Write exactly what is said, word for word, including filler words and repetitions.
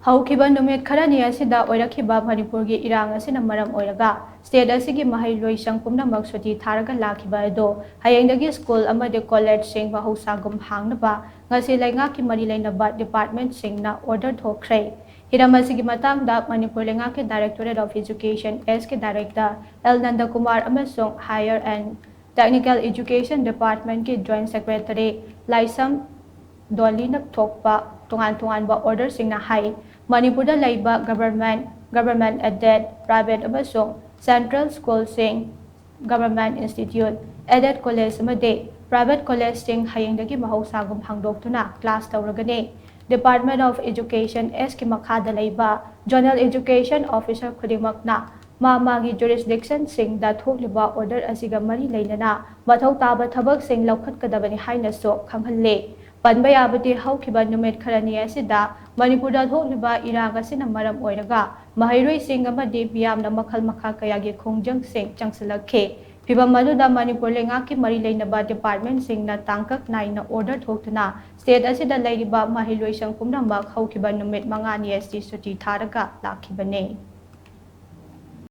ꯍꯧꯈꯤꯕ ꯅꯨꯃꯤꯠ ꯈꯔꯅꯤ ꯑꯁꯤꯗ ꯑꯣꯏꯔꯛꯈꯤꯕ ꯃꯅꯤꯄꯨꯔꯒꯤ ꯏꯔꯥꯡ ꯑꯁꯤꯅ ꯃꯔꯝ ꯑꯣꯏꯔꯒ state ꯑꯁꯤꯒꯤ ꯃꯍꯩꯂꯣꯏꯁꯪ ꯄꯨꯝꯅꯃꯛ ꯁꯨꯇꯤ ꯊꯥꯔꯒ ꯂꯥꯛꯈꯤꯕ ꯑꯗꯨ ꯍꯌꯦꯡꯗꯒꯤ school ꯑꯃꯗꯤ college ꯁꯤꯡ ꯃꯍꯧꯁꯥꯒꯨꯝ ꯍꯥꯡꯅꯕ ꯉꯁꯤ ꯂꯩꯉꯥꯛꯀꯤ ꯃꯔꯤ ꯂꯩꯅꯕ department ꯁꯤꯡꯅ order ꯊꯣꯛꯈ꯭ꯔꯦ꯫ ꯍꯤꯔꯝ ꯑꯁꯤꯒꯤ ꯃꯇꯥꯡꯗ ꯃꯅꯤꯄꯨꯔ ꯂꯩꯉꯥꯛꯀꯤ Directorate of Education S ꯀꯤ director L ꯅꯟꯗꯀꯨꯃꯥꯔ ꯑꯃꯁꯨꯡ Higher and Technical Education Department ꯀꯤ Joint Secretary ꯂꯥꯏꯁꯝ ꯗꯣꯂꯤꯅ ꯊꯣꯛꯄ ꯇꯣꯉꯥꯟ ꯇꯣꯉꯥꯟꯕ order ꯁꯤꯡꯅ ꯍꯥꯏ, ꯃꯅꯤꯄꯨꯔꯗ ꯂꯩꯕ government, government aided, private ꯑꯃꯁꯨꯡ central school ꯁꯤꯡ, government institute, aided college ꯑꯃꯗꯤ private college ꯁꯤꯡ ꯍꯌꯦꯡꯗꯒꯤ ꯃꯍꯧꯁꯥꯒꯨꯝ ꯍꯥꯡꯗꯣꯛꯇꯨꯅ class ꯇꯧꯔꯒꯅꯤ꯫ Department of Education S ꯀꯤ ꯃꯈꯥꯗ ꯂꯩꯕ Zonal Education Officer ꯈꯨꯗꯤꯡꯃꯛꯅ ꯃꯥ ꯃꯥꯒꯤ jurisdiction ꯁꯤꯡꯗ ꯊꯣꯛꯂꯤꯕ order ꯑꯁꯤꯒ ꯃꯔꯤ ꯂꯩꯅꯅ ꯃꯊꯧ ꯇꯥꯕ ꯊꯕꯛꯁꯤꯡ ꯂꯧꯈꯠꯀꯗꯕꯅꯤ ꯍꯥꯏꯅꯁꯨ ꯈꯪꯍꯜꯂꯤ꯫ ꯄꯟꯕ ꯌꯥꯕꯗꯤ ꯍꯧꯈꯤꯕ ꯅꯨꯃꯤꯠ ꯈꯔꯅꯤ ꯑꯁꯤꯗ ꯃꯅꯤꯄꯨꯔꯗ ꯊꯣꯛꯂꯤꯕ ꯏꯔꯥꯡ ꯑꯁꯤꯅ ꯃꯔꯝ ꯑꯣꯏꯔꯒ ꯃꯍꯩꯔꯣꯏꯁꯤꯡ ꯑꯃꯗꯤ ꯃꯤꯌꯥꯝꯅ ꯃꯈꯜ ꯃꯈꯥ ꯀꯌꯥꯒꯤ ꯈꯣꯡꯖꯪꯁꯤꯡ ꯆꯪꯁꯤꯜꯂꯛꯈꯤ꯫ ꯐꯤꯚꯝ ꯑꯗꯨꯗ ꯃꯅꯤꯄꯨꯔ ꯂꯩꯉꯥꯛꯀꯤ ꯃꯔꯤ ꯂꯩꯅꯕ department ꯁꯤꯡꯅ ꯇꯥꯡꯀꯛ ꯅꯥꯏꯅ order ꯊꯣꯛꯇꯨꯅ state ꯑꯁꯤꯗ ꯂꯩꯔꯤꯕ ꯃꯍꯩꯂꯣꯏꯁꯪ ꯄꯨꯝꯅꯃꯛ ꯍꯧꯈꯤꯕ ꯅꯨꯃꯤꯠ ꯃꯉꯥꯅꯤ ꯑꯁꯤ ꯁꯨꯇꯤ ꯊꯥꯔꯒ ꯂꯥꯛꯈꯤꯕꯅꯤ꯫